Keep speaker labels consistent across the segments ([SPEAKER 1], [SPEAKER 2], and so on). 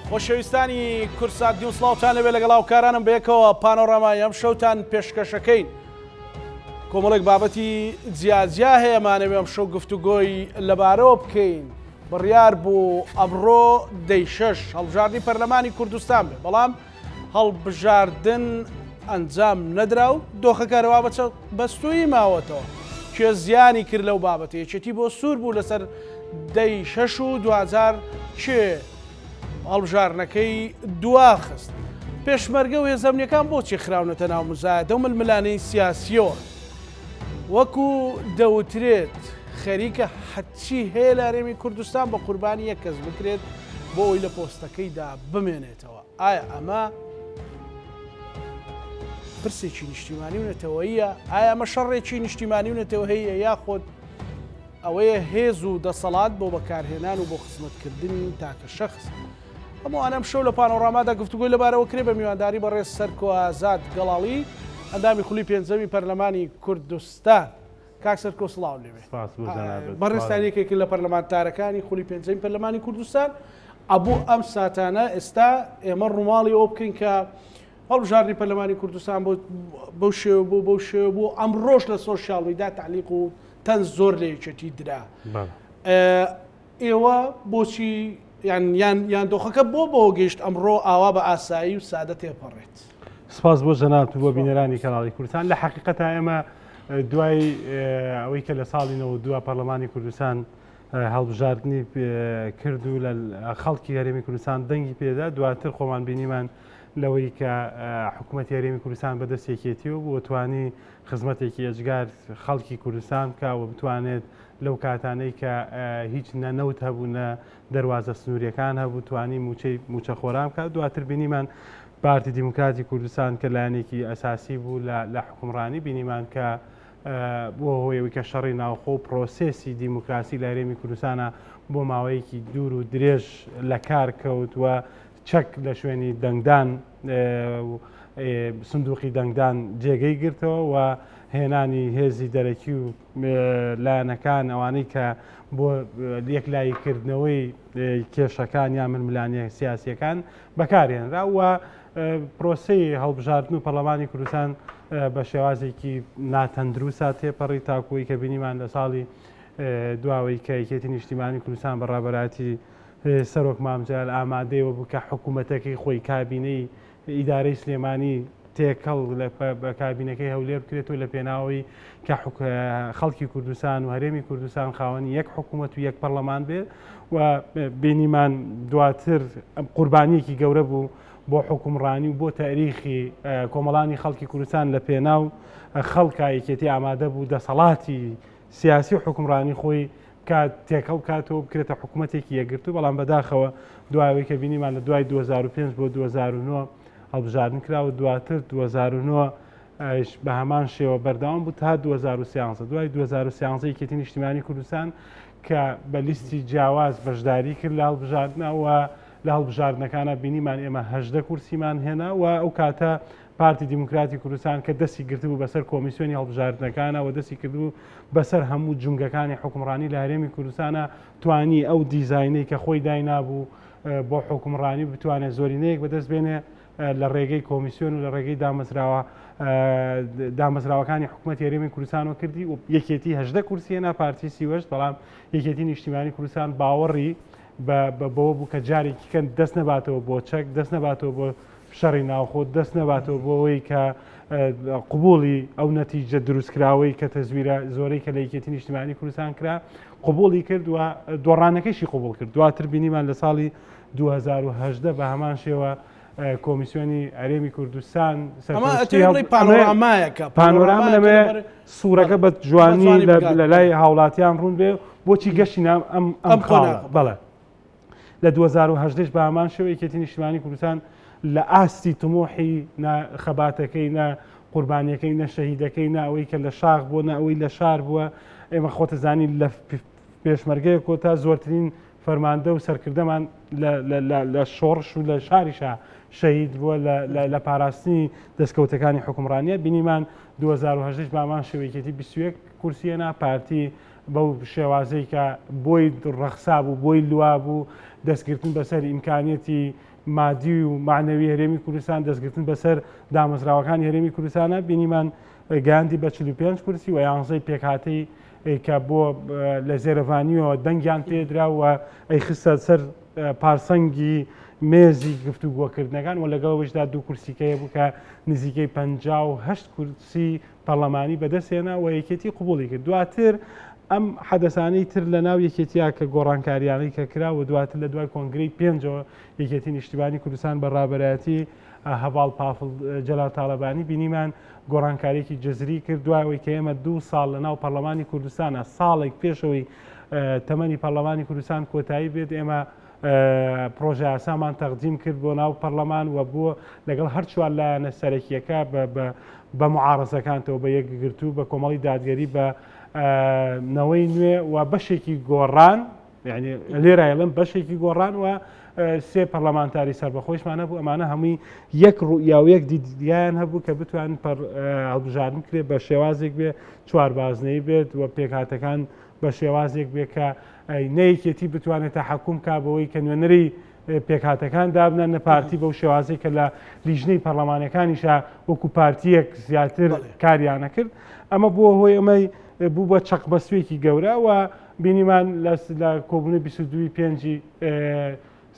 [SPEAKER 1] خۆشەویستانی کوردسات نیوز سڵاوتان لەبێ لەگەڵ هاوکارانم بەیەکەوە پانۆرامای ئەم شەوتان پێشکەشەکەین. کۆمەڵێک بابەتی جیاجیا هەیە مانەوێ ئەم شەو گفتوگۆی لەبارەوە بکەین. بڕیار بوو ئەمڕۆ دەی شەش هەڵبژاردنی پەرلەمانی کوردستان بێ، بەڵام هەڵبژاردن ئەنجام نەدرا و دۆخەکە هەروا بە بەستوویی ماوەتەوە. کێ زیانی کرد لەو بابەتە؟ یەکێتی بۆ سوور بوو لەسەر دەی شەش و دواجار کێ هەڵبژاردنەکەی دواخست؟ پێشمەرگە و هێزە ئەمنییەکان بۆچی خراونەتە ناو مزایەدە و ململانێی سیاسییەوە؟ وەکو دەوترێت خەریکە هەرچی هەیە لە هەرێمی کوردستان بە قوربانی یەک کەس بکرێت بۆ ئەوەی لە پۆستەکەیدا بمێنێتەوە. ئایا ئەمە پرسێکی نیشتیمانی و نەتەوەییە؟ ئایا ئەمە شەڕێکی نیشتیمانی و نەتەوەییە یاخود ئەوەیە هێز و دەسەڵات بۆ بەکارهێنان و بۆ خزمەتکردنی تاکە شەخس؟ هەمووان ئەم شەو لە پانۆرامادا گفتوگۆی لەبارەوە کرێ بە میوانداری بەڕێز سەرکۆ ئازاد گەڵاڵی ئەندامی خولی پێنجەمی پەرلەمانی کوردستان. کاک سەرکۆ سڵاو لێبێ.
[SPEAKER 2] سپاس بۆ جەنابت.
[SPEAKER 1] بەڕێزتان یەکێکن لە پەرلەمانتارەکانی خولی پێنجەمی پەرلەمانی کوردستان. ئەبوو ئەم ساتانە ئێستا ئێمە ڕووماڵی ئەوە بکەین کە هەڵبژاردنی پەرلەمانی کوردستان بۆ بەو شێوە بوو بەو شێوە بوو ئەمڕۆش لە سۆشیال میدیا تەعلیق و تەنز زۆر لە یەکێتی درا. ئێوە بۆچی یان یان یان دۆخەکە بۆ بەوە گەیشت ئەمڕۆ ئاوا بە ئاسایی و سادە تێپەڕێت؟
[SPEAKER 2] سپاس بۆ جەنابت و بۆ بینەرانی کەناڵی کوردستان. لە حەقیقەتا ئێمە دوای ئەوەی کە لە ساڵی 92 پەرلەمانی کوردستان هەڵبژاردنی کرد و لە خەڵکی هەرێمی کوردستان دەنگی پێدا، دواتر خۆمان بینیمان لەوەی کە حکوومەتی هەرێمی کوردستان بەدەست یەکێتیەوە بوو توانی خزمەتێکی ئێجگار خەڵکی کوردستان بکا و بتوانێت لەو کاتانەی کە هیچ نە نەوت هەبوو نە دەروازە سنووریەکان هەبوو توانی موچەی موچەخۆران بکات. دواتر بینیمان پارتی دیموکراتی کوردستان کە لایەنێکی ئەساسی بوو لە حکومڕانی بینیمان کە بووە هۆی ئەوەی کە شەڕی ناوخۆ و پرۆسێسی دیموکراسی لە هەرێمی کوردستانە بۆ ماوەیەکی دوور و درێژ لە کار کەوت و چەک لە شوێنی دەنگدان سندوقی دەنگدان جێگەی گرتەوە و هێنانی هێزی دەرەکی و لایەنەکان ئەوانەی کە بۆ یەکلاییکردنەوەی کێشەکان یا ململانێ سیاسیەکان بەکارهێنرا و پرۆسەی هەڵبژاردن و پەرلەمانی کوردستان بە شێوازێکی ناتەندروسا تێپەڕی تاکوی کە بینیمان لە ساڵی دواوەی کە یەکێتی نیشتیمانی کوردستان بە ڕابەرایەتی سەرۆک مام جەلال ئامادەیەوە بوو کە حکوومەتەکەی خۆی کابینەی ئیدارەی سلێمانی تێکەڵ بە کابینەکەی هەولێر بکرێت و لە پێناوەی کە خەڵکی کوردستان و هەرێمی کوردستان خاوەنی یەک حکوومەت و یەک پەرلەمان بێت و بینیمان دواتر قوربانیەکی گەورە بوو بۆ حکومڕانی و بۆ تاریخی کۆمەڵانی خەڵکی کوردستان لە پێناو خەڵکا یەکێتی ئامادە بوو دەسەڵاتی سیاسی و حکومڕانی خۆی بکات تێکەڵ بکاتەوە بکرێتە حکوومەتێکی یەکگرتوو، بەڵام بەداخەوە دوایەوەی کە بینیمان لە دوای 2005 بۆ 2009 هەڵبژاردن کرا و دواتر 2009 بە هەمان شێوە بەردەوام بوو تا 2013. دوای 2013 یەکێتی نیشتیمانی کوردستان کە بە لیستی جیاواز بەشداری کرد لە هەڵبژاردنەوە لە هەڵبژاردنەکانە بینیمان ئێمە 18 کورسیمان هێنا و ئەو کاتە پارتی دیموکراتی کوردستان کە دەستی گرتبوو بەسەر کۆمیسیۆنی هەڵبژاردنەکانە و دەستی کردبوو بەسەر هەموو جومگەکانی حوکمڕانی لە هەرێمی کوردستانە توانی ئەو دیزاینەی کە خۆی داینابوو بۆ حوکمڕانی بتوانێت زۆرینەیەک بەدەست بێنێ لە ڕێگەی کۆمیسیۆن و لە ڕێگەی دامەزراوە دامەزراوەکانی حکوومەت هەرێمی کوردستانەوە کردی و یەکێتی 18 کورسیە نا پارتی 38 بەڵام یەکێتی نیشتیمانی کوردستان باوەڕی بەوە بوو کە جارێکی کەن دەست نەباتەوە بۆ چەک دەست نەباتەوە بۆ شەڕی ناوخۆ دەست نەباتەوە بۆ ئەوەی کە قبوڵی ئەو نەتیجە دروستکراوەی کە تەزویرە زۆرەی کە لە یەکێتی نیشتیمانی کوردستان کرا قبوڵی کرد و دۆڕانەکەشی قبوڵ کرد. دواتر بینیمان لە ساڵی 2018 بە هەمان شێوە کۆمیسیۆنی هەرێمی کوردستان
[SPEAKER 1] پانۆرامایەکە
[SPEAKER 2] پانۆراما لەمێ سوورەکە بە جوانی لە لای هاوڵاتیان ڕوون بێ بۆچی گەشتی نام ئەم ئەم خاڵە بەڵێ لە 2018 بە هەمان شێوە یەکێتی نیشتیمانی کوردستان لە ئاستی تموحی نە خەباتەکەی نە قوربانیەکەی نە شەهیدەکەی نە ئەوەی کە لە شاخ بووە نە ئەوەی لە شار بووە ئێمە خۆتەزانی لە پێشمەرگەیە کۆتا زۆرترین فەرماندە و سەرکردەمان لە شۆڕش و لە شاریشا شەهید بووە لە پاراستنی دەستکەوتەکانی حکومڕانیە بینیمان 2018 بامان شێوەیەکێتی 21 کورسیەنا پارتی بەو شێوازەی کە بۆی ڕەخسابوو، بۆی لوابوو، دەستگرتن بەسەر ئیمکانیەتی مادی و معنەوی هەرێمی کوردستان دەستگرتن بەسەر دامەزراوەکانی هەرێمی کوردستانە بینیمان گەیاندی بە 45 کورسی و یانزەی پێکهاتەی کە بۆ لە زێرەڤانیەوە دەنگیان پێدرا و ئەیخستە سەر پارسەنگی مێزی گفتوگۆکردنەکان و لەگەڵەوەشدا دوو کورسیکەیە بوو کە نزیکەی 58 کورسی پەرلەمانی بەدەستهێنا و یەکێتی قبوڵی کرد دواتر ئەم حەدەسانەی تر لە ناو یەکێتیا کە گۆڕانکاریانەی کە کرا و دواتر لە دوای کۆنگرەی پێنجەوە یەکێتی نیشتیمانی کوردستان بە ڕابەرایەتی هەڤاڵ پافڵ جەلال تاڵەبانی بینیمان گۆڕانکاریەکی جەزری کرد دوای ئەوەی کە ئێمە دوو ساڵ لە ناو پەرلەمانی کوردستانە ساڵێک پێشەوەی تەمەنی پەرلەمانی کوردستان کۆتایی بێت ئێمە پرۆژە یاسامان تەقدیم کرد بۆ ناو پەرلەمان و بۆ لەگەڵ هەر چوار لایەنە سەرەکیەکە بە معارەزەکانتەوە بە یەکگرتوو بە کۆمەڵی دادگەری بە نەوەی نوێ و بەشێکی گۆڕان یعنی لێرە ئەڵێم بەشێکی گۆڕان و سێ پەرلەمانتاری سەربەخۆیشمان هەبوو ئەمانە هەمووی یەک ڕوئیا و یەک دیدگایان هەبوو کە بتوانن هەڵبژاردن کرێ بە شێوازێک بێ چوار بازنەی بێت و پێکهاتەکان بە شێوازێک بێ کە نە یەکێتی بتوانێت تەحەکوم کا بەوەی کە نوێنەری پێکهاتەکان دابنەن نە پارتی بەو شێوازەی کە لە لیژنەی پەرلەمانەکانیشا وەکو پارتیەک زیاتر کاریانە کرد ئەمە بووە هۆی ئەمەی بوو بە چەقبەستوێکی گەورە و بینیمان لە کۆبوونەوەی 22 پێنجی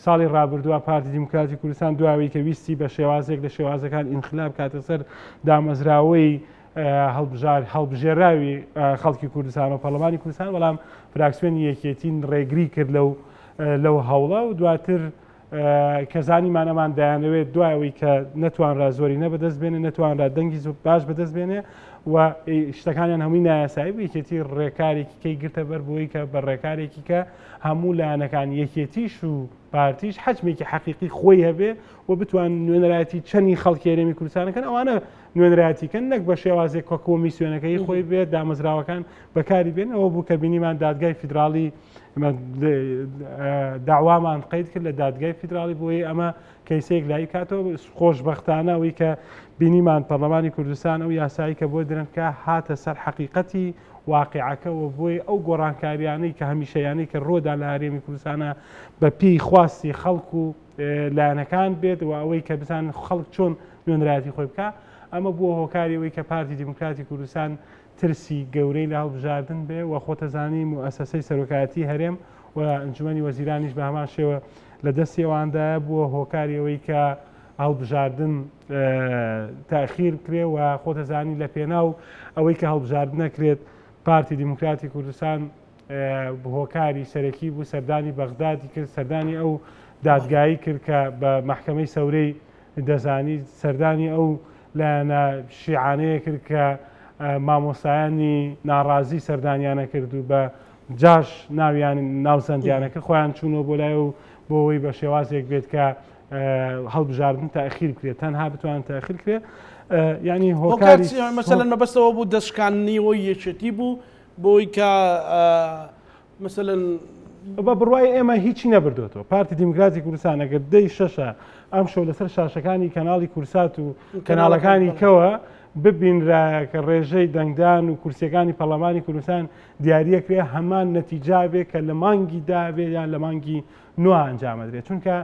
[SPEAKER 2] ساڵی ڕابردووە پارتی دیموکراتی کوردستان دواوەی کە ویستی بە شێوازێک لە شێوازەکان ئینقلاب کاتە سەر دامەزراوەی هەڵبژار هەڵبژێراوی خەڵکی کوردستان و پەرلەمانی کوردستان بەڵام فراکسیۆنی یەکێتی ڕێگری کرد لەو لەو هەوڵە و دواتر کە زانیمان ئەمان دەیانەوێت دوای ئەوەی کە نەتوانرا زۆرینە بەدەست بێنێ نەتوانرا دەنگی زۆر باش بەدەست بێنێ و شتەکانیان هەمووی نایاسایی بوو یەکێتی ڕێکارێکی کەی گرتە بەر بۆی کە بە ڕێکارێکی کە هەموو لایەنەکان یەکێتیش و پارتیش حەجمێکی حەقیقی خۆی هەبێ و بتوان نوێنەرایەتی چەنی خەڵکی هەرێمی کوردستانەکەن ئەوانە نوێنەرایەتی کەن نەک بە شێوازێک کە کۆمیسیۆنەکەی خۆی بێت دامەزراوەکان بەکاری بێن ئەوە بوو کە بینیمان دادگای فیدراڵی داوامان قەید کرد لە دادگای فیدراڵی بۆی ئەمە کەیسەیەک لای کاتەوە خۆشببختانە ئەوەی کە بینیمان پەرلەمانی کوردستان ئەو یاسایی کە بۆ درنکە هاتە سەر حەقیقەتی واقعەکە و بۆی ئەو گۆڕانکاریانەی کە هەمیشەیانەی کە ڕۆدا لە هەرێمی کوردستانە بە پێی خواستی خەڵک و لایەنەکان بێت و ئەوەی کە بزانن خەڵک چۆن نوێنەرایەتی خۆی بکە ئەمە بووە هۆکاری ئەوەی کە پارتی دیموکراتی کوردستان ترسی گەورەی لە هەڵبژاردن بێ و خۆتەزانی موئەسەسەی سەرۆکایەتی هەرێم و ئەنجومەنی وەزیرانیش بە هەمان شێوە لە دەستی ئەواندایە بووە هۆکاری ئەوەی کە هەڵبژاردن تاخیر بکرێ و خۆتەزانی لە پێناو ئەوەی کە هەڵبژاردن نەکرێت پارتی دیموکراتی کوردستان هۆکاری سەرەکی بوو سەردانی بەغدادی کرد سەردانی ئەو دادگایی کرد کە بە مەحکەمەی سەورەی دەزانی سەردانی ئەو لایەنە شیعانەیە کرد کە مامۆستایانی ناڕازی سەردانیانە کرد و بە جاش ناویان ناوزەندیانە کرد خۆیان چوونەوە بۆ لای و بۆ ئەوەی بە شێوازێک بێت کە هەڵبژاردن تاخیر بکرێت تەنها بتوان تاخیر کرێت ینی هۆکاری
[SPEAKER 1] مەسەلەن مەبەستەوە بوو دەستشکاندنیەوەی یەکێتی بوو بۆی کە مەسەلەن
[SPEAKER 2] بە بڕوای ئێمە هیچی نەبردوێتەوە پارتی دیموکراتی کوردستان ئەگەر دەی شەشە ئەم شەو لەسەر شاشەکانی کەناڵی کورسات و کەناڵەکانی کەوە ببینرایە کە ڕێژەی دەنگدان و کورسیەکانی پەرلەمانی کوردستان دیاریەکرێ هەمان نەتیجا بێ کە لە مانگی دابێ یان لە مانگی نوێ ئەنجامەدرێت چونکە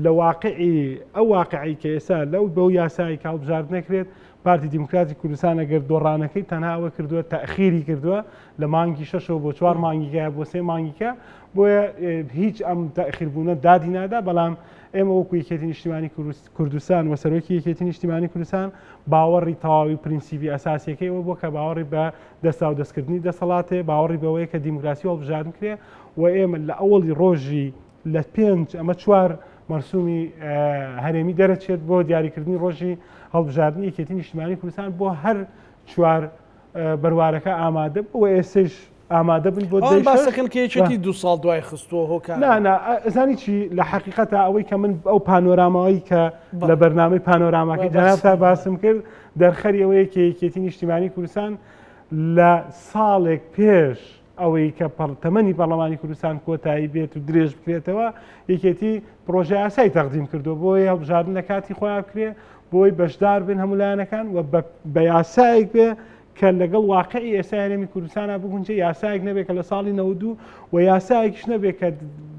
[SPEAKER 2] لە واقعی ئەو واقعی کە ئێستا لەو بەو یاسایی کە هەڵبژارد نەکرێت پارتی دیموکراتی کوردستان ئەگەر دۆڕانەکەی تەنها ئەوە کردووە تەئخیری کردووە لە مانگی شەشەوە بۆ چوار مانگیکە بۆ سێ مانگیکە بۆیە هیچ ئەم تەئخیربوونە دادی نادا بەڵام ئێمە وەکو یەکێتی نیشتیمانی کوردستان و سەرۆکی یەکێتی نیشتیمانی کوردستان باوەڕی تەواوی پرینسیپی ئەساسیەکەی ئەوە بۆ کە باوەڕی بە دەستا و دەستکردنی دەسەڵاتێ باوەڕی بەوەیە کە دیموکراسی هەڵبژاردن کرێ و ئێمە لە ئەوەڵی ڕۆژی لە پێنج ئەمە چوار مەرسومی هەرێمی دەرەچێت بۆ دیاریکردنی ڕۆژی هەڵبژاردنی یەکێتی نیشتمانی کوردستان بۆ هەر چوار بەروارەکە ئامادە بوو و ئێستەیش ئامادە بن بۆ
[SPEAKER 1] ئەوان باسەکەن کە یەکێتی دوو ساڵ دوای خستووە هۆکار
[SPEAKER 2] نا نا ئەزانی چی لە حەقیقەتە ئەوەی کە من ئەو پانۆراماوەی کە لە بەرنامەی پانۆراماکەی جەنابتا باسم کرد دەرخەری ئەوەیە کە یەکێتی نیشتیمانی کوردستان لە ساڵێک پێش ئەوەی کە تەمەنی پەرلەمانی کوردستان کۆتایی بێت و درێژ بکرێتەوە یەکێتی پرۆژە یاسای تەقدیم کردو بۆی هەڵبژاردن لە کاتی خۆیان بکرێ بۆی بەشدار بن هەموو لایەنەکان و بە یاسایەک بێ کە لەگەڵ واقعی ئێستا هەرێمی کوردستانە بگونجێ یاسایەک نەبێت کە لە ساڵی 92 و یاسایەکیش نەبێت کە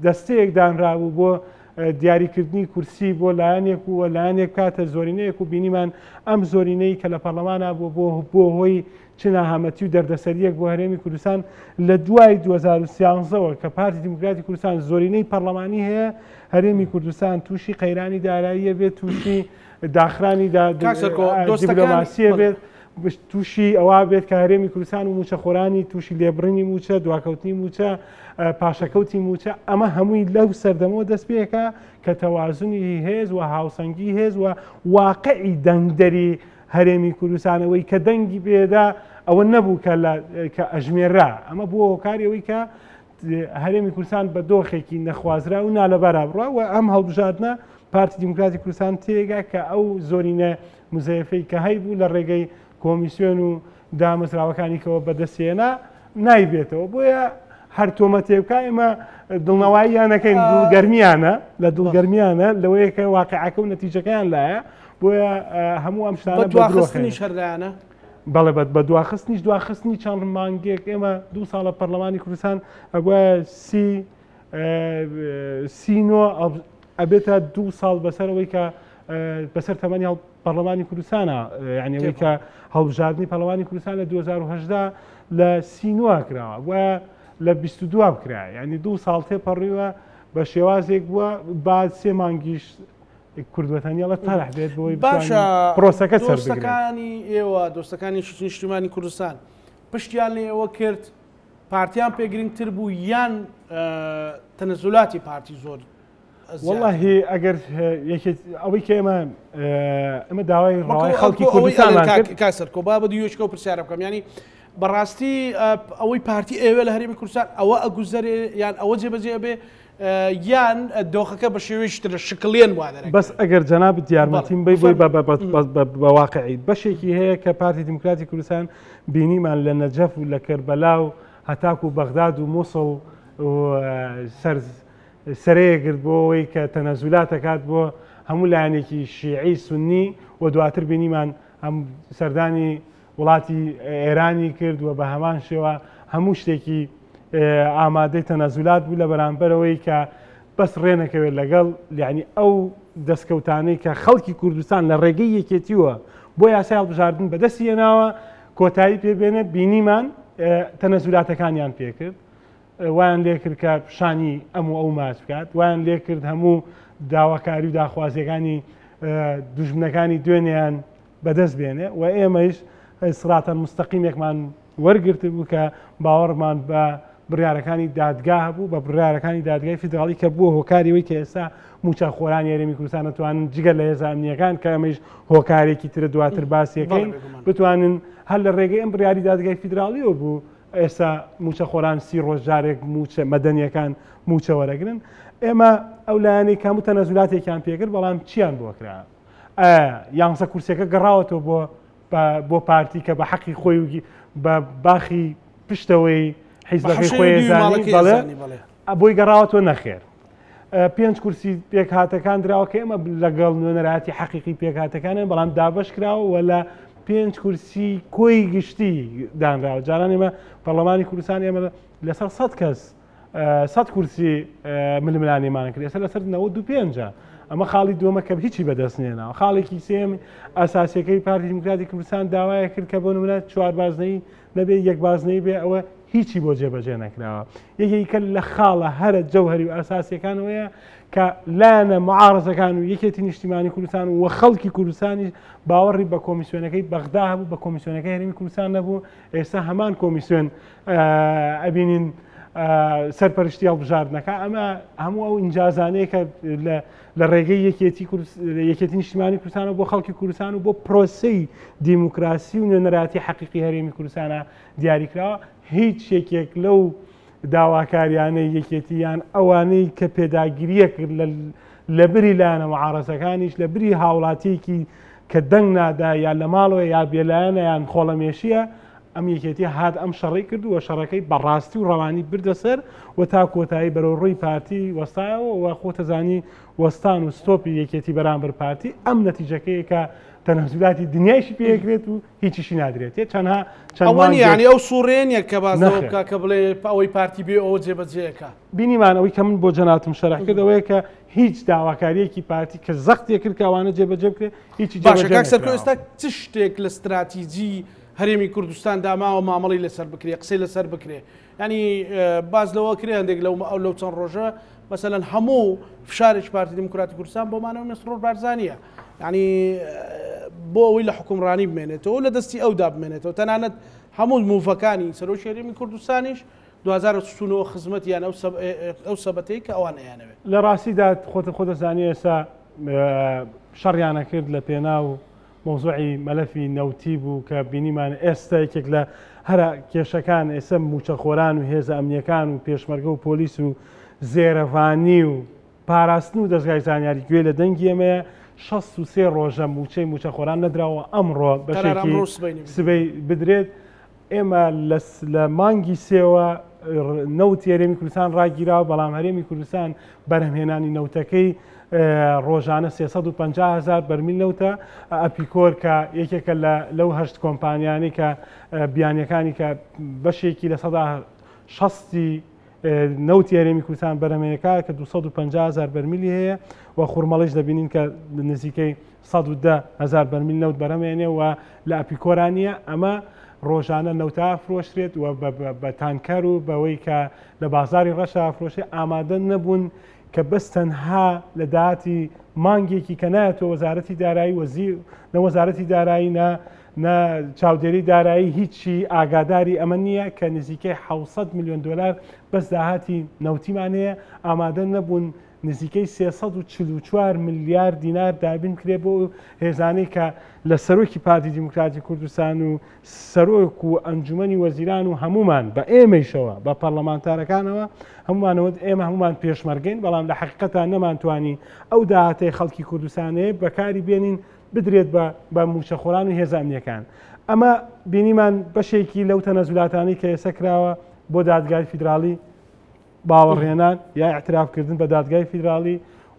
[SPEAKER 2] دەستەیەک دانرابوو بۆ دیاریکردنی کورسی بۆ لایەنێک و لایەنێک بکاتە زۆرینەیەک و بینیمان ئەم زۆرینەی کە لە پەرلەمانا بوو بۆ بۆ هۆی چ ناهامەتی و دەردەسەریەک بۆ هەرێمی کوردستان لە دوای 2013ەوە کە پارتی دیموکراتی کوردستان زۆرینەی پەرلەمانی هەیە هەرێمی کوردستان تووشی قەیرانی داراییە بێت تووشی داخرانی دیبلۆماسیە بێت تووشی ئەوە بێت کە هەرێمی کوردستان و موچەخۆرانی تووشی لێبڕینی موچە دواکەوتنی موچە پاشەکەوتی موچە ئەمە هەمووی لەو سەردەمەوە دەست پێکە کە تەوازنی هێز و هاوسەنگی هێز و واقعی دەنگدەری هەرێمی کوردستانەوەی کە دەنگی پێدا ئەوە نەبوو کە لە کە ئەژمێرا ئەمە بووە هۆکاری ئەوەی کە هەرێمی کوردستان بە دۆخێکی نەخوازرا و نالەبارا بڕوا و ئەم هەڵبژاردنە پارتی دیموکراتی کوردستان تێگا کە ئەو زۆرینە مزەیەفەی کە هەیبوو لە ڕێگەی کۆمیسیۆن و دامەزراوەکانی کەوە بەدەستێنا نایبێتەوە بۆیە هەر تۆمەتێ بکە ئێمە دڵنەواییانەکەین دڵگەرمیانە لە دڵگەرمیانە لەوەیە کە واقعەکە و نەتیجەکەیان لایە بۆیە هەموو ئەم شتانە
[SPEAKER 1] دواخستنی شەردایانە
[SPEAKER 2] بەڵێ بە بە دواخستنیش دواخستنی چەند مانگێک ئێمە دوو ساڵە پەرلەمانی کوردستان ئەبوایە سی سینۆ ئەبێتە دوو ساڵ بەسەرەوەی کە بەسەر تەمەنی هەڵ پەرلەمانی کوردستانە یعنی ئەوەی کە هەڵبژاردنی پەرلەمانی کوردستان لە 2010 لە سینوە کراوە وە لە 22 بکرا یعنی دوو ساڵ تێپەڕیوە بە شێوازێک بووە با سێ مانگیش کوردوەتەنیڵە تەرح بێت بۆی
[SPEAKER 1] باشە
[SPEAKER 2] پرۆسەکە
[SPEAKER 1] دۆستەکانی ئێوە دۆستەکانی نیشتیمانی کوردستان پشتیان لە ئێوە کرد پارتیان پێ گرنگتر بوو یان تەنەزولاتی پارتی زۆر
[SPEAKER 2] وەڵاهی ئەگەر یەکێت ئەوەی کە ئێمە ئەمە داوای ڕەوای خەڵکی کوردستانمان کرد
[SPEAKER 1] کاک سەرکۆ با بە دویەشکە و پرسیارە بکەم ینی بەڕاستی ئەوەی پارتی ئێوە لە هەرێمی کوردستان ئەوە ئەگوزەرێ یان ئەوە جێبەجێ ئەبێ یان دۆخەکە بە شێوەیەکی تر شکڵێن وا دەرەکەوێت.
[SPEAKER 2] بەس ئەگەر جەنابت یارمەتیم بەی بۆی بە واقعی بەشێکی هەیە کە پارتی دیموکراتی کوردستان بینیمان لە نەجەف و لە کەربەلا و هەتاکو بەغداد و موسڵ و سەر سەرەیە گرت بۆ ئەوەی کە تەنەزولات ئەکات بۆ هەموو لایەنێکی شیعی سوننی و دواتر بینیمان هەم سەردانی وڵاتی ئێرانی کرد و بە هەمان شێوە هەموو شتێکی ئامادەی تەنەزولات بوو لە بەرامبەرەوەی کە بەس ڕێنەکەوێت لەگەڵ یعنی ئەو دەستکەوتانەی کە خەڵکی کوردستان لە ڕێگەی یەکێتیوە بۆ یاسای هەڵبژاردن بەدەستی هێناوە کۆتایی پێبێنێت بینیمان تەنەزولاتەکانیان پێکرد وایان لێکرد کە شانی ئەم و ئەو ماچ بکات، وایان لێکرد هەموو داواکاری و داخوازیەکانی دوژمنەکانی دوێنێیان بەدەست بێنێ و ئێمەیش سراتە مستەقیمێکمان وەرگرتبوو کە باوەڕمان بە بڕیارەکانی دادگا هەبوو بە بڕیارەکانی دادگای فیدراڵی کە بووە هۆکاری ئەوەی کە ئێستا مووچەخۆرانی هەرێمی کوردستان دەتوانن جگە لە هێزە ئەمنییەکان کە ئەمەیش هۆکارێکی ترە دواتر باسیەکەین بتوانن هەر لە ڕێگەی ئەم بڕیاری دادگای فیدراڵیەوە بوو ئێستا مووچەخۆران 30 ڕۆژ جارێک مووچە مەدەنیەکان مووچە وەرەگرن ئێمە ئەو لایەنەی کامو تەنەزولاتێکیان پێکرد بەڵام چیان بۆ کرا یانزە کورسەکە گەڕاوەتەوە بۆ بۆ پارتی کە بە حەقی خۆی و بە باخی پشتەوەی حیزبەکەی خۆی زانی بەڵێ بۆی گەڕاوەتەوە نەخێر پێنج کورسی پێکهاتەکان دراوە کە ئێمە لەگەڵ نوێنەرایەتی حەقیقی پێکهاتەکانن بەڵام دابەش کراوە و لە پێنج کورسی کۆی گشتی دانراوە جاران ئێمە پەرلەمانی کوردستان ئێمە لەسەر 100 کەس 100 کورسی ململانێمان کرد ئێستا لەسەر 95 ئەمە خاڵی دووەمە کە هیچی بەدەست نێناوە خاڵێکی سێم ئەساسیەکەی پارتی دیموکراتی کوردستان داوایە کرد کە بۆ نمونە چوار بازنەی نەبێ یەک بازنەی بێ ئەوە هیچی بۆ جێبەجێ نەکراوە. یەکێکی کە لە خاڵە هەرە جەوهەری و ئەساسیەکانەوەیە کە لایەنە معارزەکان و یەکێتی نیشتیمانی کوردستان و خەڵکی کوردستانیش باوەڕی بە کۆمیسیۆنەکەی بەغدا هەبوو بە کۆمیسیۆنەکەی هەرێمی کوردستان نەبوو ئێستا هەمان کۆمیسیۆن ئەبینین سەرپەرشتی هەڵبژاردنەکە ئەمە هەموو ئەو ئینجازانەیە کە لە ڕێگەی یەکێتی یەکێتی نیشتیمانی کوردستان و بۆ خەڵکی کوردستان و بۆ پرۆسەی دیموکراسی و نوێنەرایەتی حەقیقی هەرێمی کوردستانە دیاریکراوە هیچ یەکێک لەو داواکاریانەی یەکێتی یان ئەوانەی کە پێداگریە کرد لە بری لایەنە معارەزەکانیش لە بری هاوڵاتیەکی کە دەنگ نادا یا لە ماڵەوە یا بێلایەنە یان خۆڵەمێشیە ئەم یەکێتی هات ئەم شەڕەی کرد و شەڕەکەی بە ڕاستی و ڕەوانی بردە سەر و تا کۆتایی بەرەو ڕووی پارتی وەستایەوە و خۆتەزانی وەستان و ستۆپی یەکێتی بەرامبەر پارتی ئەم نەتیجەکەیە کە تەنەزولاتی دنیایشی پێکرێت و هیچیشی نادرێت چەندها
[SPEAKER 1] چەند ئەوە نییە یانی ئەو سوڕێ نییە کە باس لەوە بکا کە بڵێ ئەوەی پارتی بێ ئەوە جێبەجێکە.
[SPEAKER 2] بینیمان ئەوەی کە من بۆ جەنابتم شەرح کرد ئەوەیە کە هیچ داواکاریەکی پارتی کە زەختێ کرد کە ئەوانە جێبەجێ بکرێت هیچی
[SPEAKER 1] باشە جێبەجێ کاک سەرکۆ ئێستا چ شتێک لە ستراتیجی هەرێمی کوردستان داماوە مامەڵی لەسەر بکرێ قسەی لەسەر بکرێ ینی باز لەوە کرێ هەندێک لەو ئەو لەو چەند ڕۆژە مەسەلەن هەموو فشارێکی پارتی دیموکراتی کوردستان بۆ مانەوەی مەسرور بارزانییە ینی بۆ ئەوەی لە حکومڕانی بمێنێتەوە لە دەستی ئەودا بمێنێتەوە تەنانەت هەموو موڤەکانی سەرۆکی هەرێمی کوردستانیش 2009 خزمەتیان ئەو سەبەتەی کە ئەوان ئەیانەوێت.
[SPEAKER 2] لە ڕاستیدا خۆت خۆ دەزانی ئێستا شەڕیانە کرد لە پێناو مەوزوعی مەلەفی نەوتی بوو کە بینیمان ئێستا یەکێک لە هەرە کێشەکان ئێستا مووچەخۆران و هێزە ئەمنیەکان و پێشمەرگە و پۆلیس و زێرەڤانی و پاراستن و دەزگای زانیاری گوێ لە دەنگی ئێمەیە 63 ڕۆژە مووچەی مووچەخۆران نەدراوە ئەمڕۆ بەشێکی سبەی بدرێت ئێمە لە مانگی سێوە نەوتی هەرێمی کوردستان ڕاگیراوە، بەڵام هەرێمی کوردستان بەرهەمهێنانی نەوتەکەی ڕۆژانە 350 هزار بەرمیل نەوتە. ئەپیکۆر کە یەکێکە لە لەو هەشت کۆمپانیانەی کە بیانیەکانی کە بەشێکی 60% نەوتی هەرێمی کوردستان بەرهەمێنەکە کە 250 هزار بەرمیلی هەیە و خورمەڵیش دەبینین کە نزیکەی 110 هزار بەرمیل نەوت بەرهەمێنێ و لە ئەپیکۆرا نییە. ئەمە ڕۆژانە نەوتە ئەفرۆشرێت و بە تانکەر و بەوەی کە لە بازاری ڕەشە ئەفرۆشێ ئامادە نەبوون کە بەس تەنها لە داهاتی مانگێکی کە نایەتەوە وەزارەتی دارایی وەزیر نە وەزارەتی دارایی نە نە چاودێری دارایی هیچی ئاگاداری ئەمە نییە کە نزیکەی 600 میلیۆن دلار بەس داهاتی نەوتیمان هەیە ئامادە نەبوون نزیکەی 344 ملیار دینار دابین بکرێت بۆ ئەو هێزانەی کە لە سەرۆکی پارتی دیموکراتی کوردستان و سەرۆک و ئەنجومەنی وەزیران و هەمومان بە ئێمەیشەوە بە پەرلەمانتارەکانەوە هەمومانەوە ئێمە هەمومان پێشمەرگەین بەڵام لە حقیقەتا نەمانتوانی ئەو داهاتەی خەڵکی کوردستانەیە بەکاری بێنین بدرێت بە بە موچەخۆران و هێزە ئەمنیەکان ئەمە بینیمان بەشێکی لەو تەنەزولاتانەی کە ئێستا کراوە بۆ دادگای فیدراڵی باوەڕهێنان یا ئیعتراف کردن بە دادگای فیدراڵی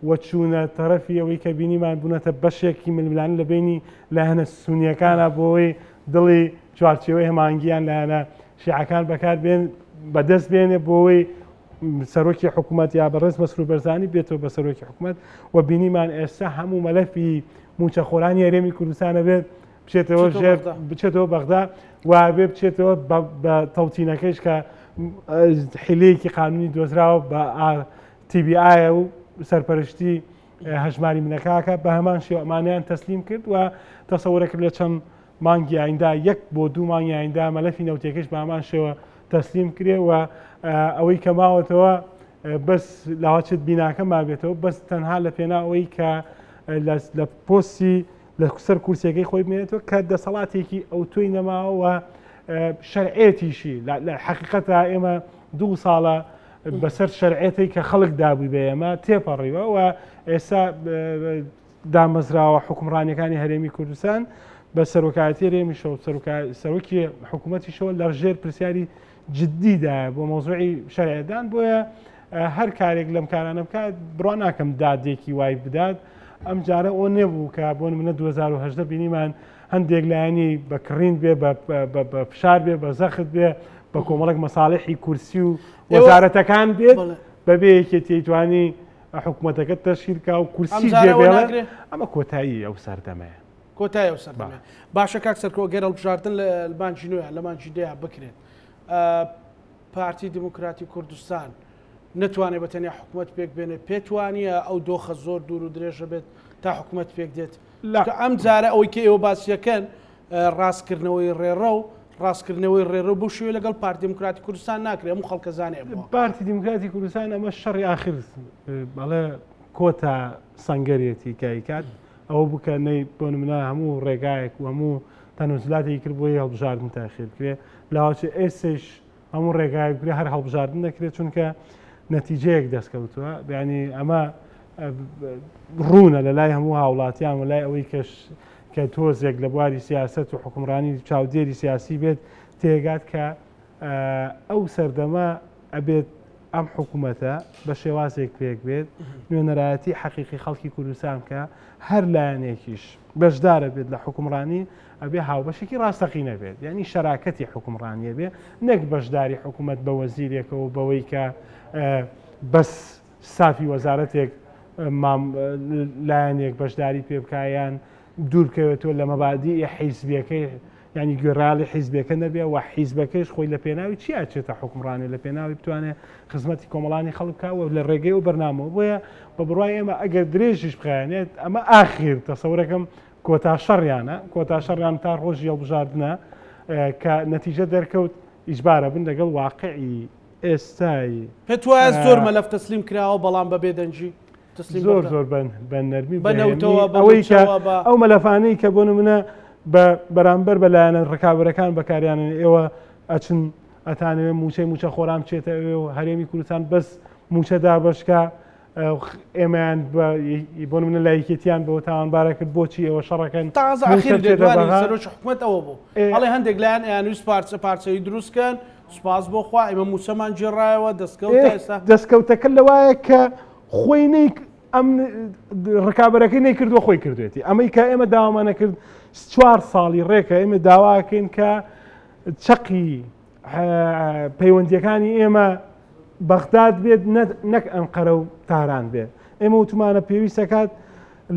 [SPEAKER 2] و چوونە تەرەفی ئەوەی کە بینیمان بوونەتە بەشێکی ململانێ لە بەینی لایەنە سونییەکانە بۆ ئەوەی دڵی چوارچێوەی هەماهەنگییان لایەنە شیعەکان بەکار بێن بەدەست بێنێ بۆ ئەوەی سەرۆکی حکوومەت یا بەڕێز مەسرور بەرزانی بێتەوە بە سەرۆکی حکوومەت و بینیمان ئێستا هەموو مەلەفی مووچەخۆرانی هەرێمی کوردستانە بێت بچێتەوە ژێر بچێتەوە بەغدا و بێ بچێتەوە بە تەوتینەکەیش کە حیلەیەکی قانونی دۆزراوە بە TBI و سەرپەرشتی هەژماری منەکەکە بە هەمان شێوە ئەمانیان تەسلیم کرد و تەسەورە کرد لە چەند مانگی ئایندا یەک بۆ دوو مانگی ئایندا مەلەفی نەوتەکەش بە هەمان شێوە تەسلیم کرێ و ئەوەی کە ماوەتەوە بەس لاواچێت بیناکە مابێتەوە بەس تەنها لە پێنا ئەوەی کە لە پۆستی لە سەر کورسیەکەی خۆی بمێنێتەوە کە دەسەڵاتێکی ئەوتۆی نەماوە و شەرعێتیشی لە حقیقەتە ئێمە دوو ساڵە بەسەر شەرعێتی کە خەڵک دابووی بە ئێمە تێپەڕیوە و ئێستا دامەزراوە حکومڕانیەکانی هەرێمی کوردستان بە سەرۆکایەتی هەرێمیشەوە سەرۆکی حکوومەتیشەوە لە ژێر پرسیاری جدیدایە بۆ مەوزوعی شەرعێدان بۆیە هەر کارێک لەم کارانە بکات بڕوا ناکەم دادێکی وای بدات ئەم جارە ئەو نەبوو کە بۆ منە 2010 بینیمان هەندێک لایەنی بە کڕین بێ بە فشار بێ بە زەخت بێ بە کۆمەڵێک مەساڵحی کورسی و وەزارەتەکان بێت بەبێ یەکێتی توانی حکوومەتەکە تەشکیل کا و کورسی جێبێڵێ ئەمە کۆتایی ئەو سەردەمەیە
[SPEAKER 1] کۆتای ئەو سەردەمەیە باشە کاک سەرکۆ گەر هەڵبژاردن لە مانگی نوێ لە مانگی دەیا بکرێت پارتی دیموکراتی کوردستان نتوانێت بە تەنیا حکوومەت پێک بێنێت پێتوانە ئەو دۆخە زۆر دوور و درێژە بێت تا حکوومەت پێک دێت لە ئەم جارە ئەوەی کە ئێوە باسیەکەن ڕاستکردنەوەی ڕێڕە و ڕاستکردنەوەی ڕێڕە بۆ شوێ لەگەڵ پارتی دیموکراتی کوردستان ناکرێت هەموو خەڵکە زانێ
[SPEAKER 2] پارتی دیموکراتی کوردستان ئەمە شەڕی ئاخر بەڵێ کۆتا سەنگەرێتی کایکات ئەوە بوو کە نەی بۆ نمونە هەموو ڕێگایەک و هەموو تەنوزلاتێکی کرد بۆی هەڵبژاردن تاخیر بکرێ لاواچێ ئێسش هەموو ڕێگایەک بکرێ هەر هەڵبژاردن دەکرێت چونکە نەتیجەیەک دەستکەوتووە بیانی ئەمە ڕوونە لە لای هەموو هاوڵاتیان و لای ئەوەی کەش کە تۆزێک لە بواری سیاست و حکومڕانی چاودێری سیاسی بێت تێگات کە ئەو سەردەمە ئەبێت ئەم حکوومەتە بە شێوازێک پێک بێت نوێنەرایەتی حەقیقی خەڵکی کوردستان بکە هەر لایەنێکیش بەشدارە بێت لە حکومڕانی ئەبێ هاوبەشێکی ڕاستەقینە بێت یعنی شەراکەتی حکومڕانیە بێ نەک بەشداری حکوومەت بە وەزیرێکەوە بەوەی کە بەس ستافی وەزارەتێک لایەنێک بەشداری پێ بکا یان دوور بکەوێتەوە لە مەبادیئی حیزبیەکەی یعنی گوێڕایەڵی حیزبەکە نەبێ و حیزبەکەیش خۆی لە پێناوی چی ئەچێتە حوکمڕانێ لە پێناوی بتوانێ خزمەتی کۆمەڵانی خەڵک بکا و لە ڕێگەی ئەو بەرنامەوە بۆیە بە بڕوای ئێمە ئەگەر درێژیش بخایەنێت ئەمە ئاخیر تەسەورەکەم کۆتا شەڕیانە کۆتا شەڕیان تا ڕۆژی هەڵبژاردنە کە نەتیجە دەرکەوت ئیجبارە بن لەگەڵ واقعی ئێستای.
[SPEAKER 1] پێت وایە زۆر مەلەف تەسلیم کراوە بەڵام بە بێدەنگی تەسلیم
[SPEAKER 2] زۆر
[SPEAKER 1] بەغدا؟
[SPEAKER 2] زۆر بە نەرمی و
[SPEAKER 1] بە نەوتەوە، بە
[SPEAKER 2] ئەوەی کە
[SPEAKER 1] مووچەوە، بە.
[SPEAKER 2] ئەو مەلەفانەی کە بۆ نمونە بە بەرامبەر بە لایەنە ڕکابەرەکان بەکاریانن ئێوە ئەچن ئەتانەوێ مووچەی مووچەخۆران بچێتە ئەوێ و هەرێمی کوردستان بەس مووچە دابەشکا ئێمەیان بۆ نمونە لە یەکێتیان بەوە تاوانبارە کرد بۆچی ئێوە شەڕەکەن
[SPEAKER 1] تازە
[SPEAKER 2] مووچە
[SPEAKER 1] ئەخیر
[SPEAKER 2] بچێتە
[SPEAKER 1] لێدوانی
[SPEAKER 2] بەغا.
[SPEAKER 1] سەرۆکی حکومەت ئەوە بوو ئەڵێ هەندێک لایەن ئەیانویست پارچە پارچەیی دروست کەن سوپاس بۆ خوا ئێمە مووچەمان گێڕایەوە دەستکەوت تا ئێستا.
[SPEAKER 2] دەستکەوتەکە لەوایە کە خۆی نەی ئەم ڕکابەرەکەی نەیکردووە خۆی کردوێتی ئەمەی کە ئێمە داوامانە کرد چوار ساڵی ڕێکە ئێمە داواکەین کە چەقی پەیوەندیەکانی ئێمە بەغداد بێت نەک ئەنقەرە و تاران بێت ئێمە وتمانە پێویستەکات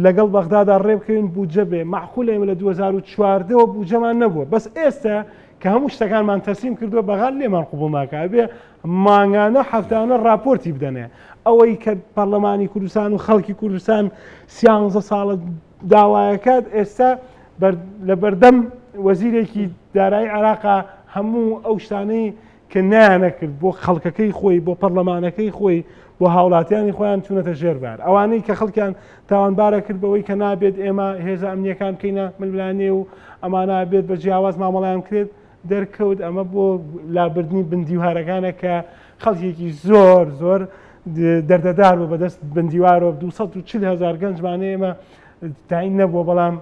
[SPEAKER 2] لەگەڵ بەغدادا ڕێبکەوین بودجە بێ معقول ئێمە لە 2014ەوە بودجەمان نەبووە بەس ئێستا کە هەموو شتەکانمان تەسلیم کردووە بەغا لێمان قبوڵ ناکا ئەبێ مانگانە هەفتانە راپۆرتی بدەنێ ئەوەی کە پەرلەمانی کوردستان و خەڵکی کوردستان سیانزە ساڵە داوایەکات ئێستا لە بەردەم وەزیرێکی دارایی عێراقا هەموو ئەو شتانەی کە نایانەکرد بۆ خەڵکەکەی خۆی بۆ پەرلەمانەکەی خۆی بۆ هاوڵاتیانی خۆیان چوونەتە ژێر بار ئەوانەی کە خەڵکیان تاوانبارە کرد بەوەی کە نابێت ئێمە هێزە ئەمنیەکان بکەینە ململانێ و ئەمانە بێت بە جیاواز مامەڵیان کرێت دەرکەوت ئەمە بۆ لابردنی بندیوارەکانە کە خەڵکێکی زۆر زۆر دەردەدار بوو بەدەست بندیوارەوە 240 هزار گەنجمانە ئێمە تاین نەبووە بەڵام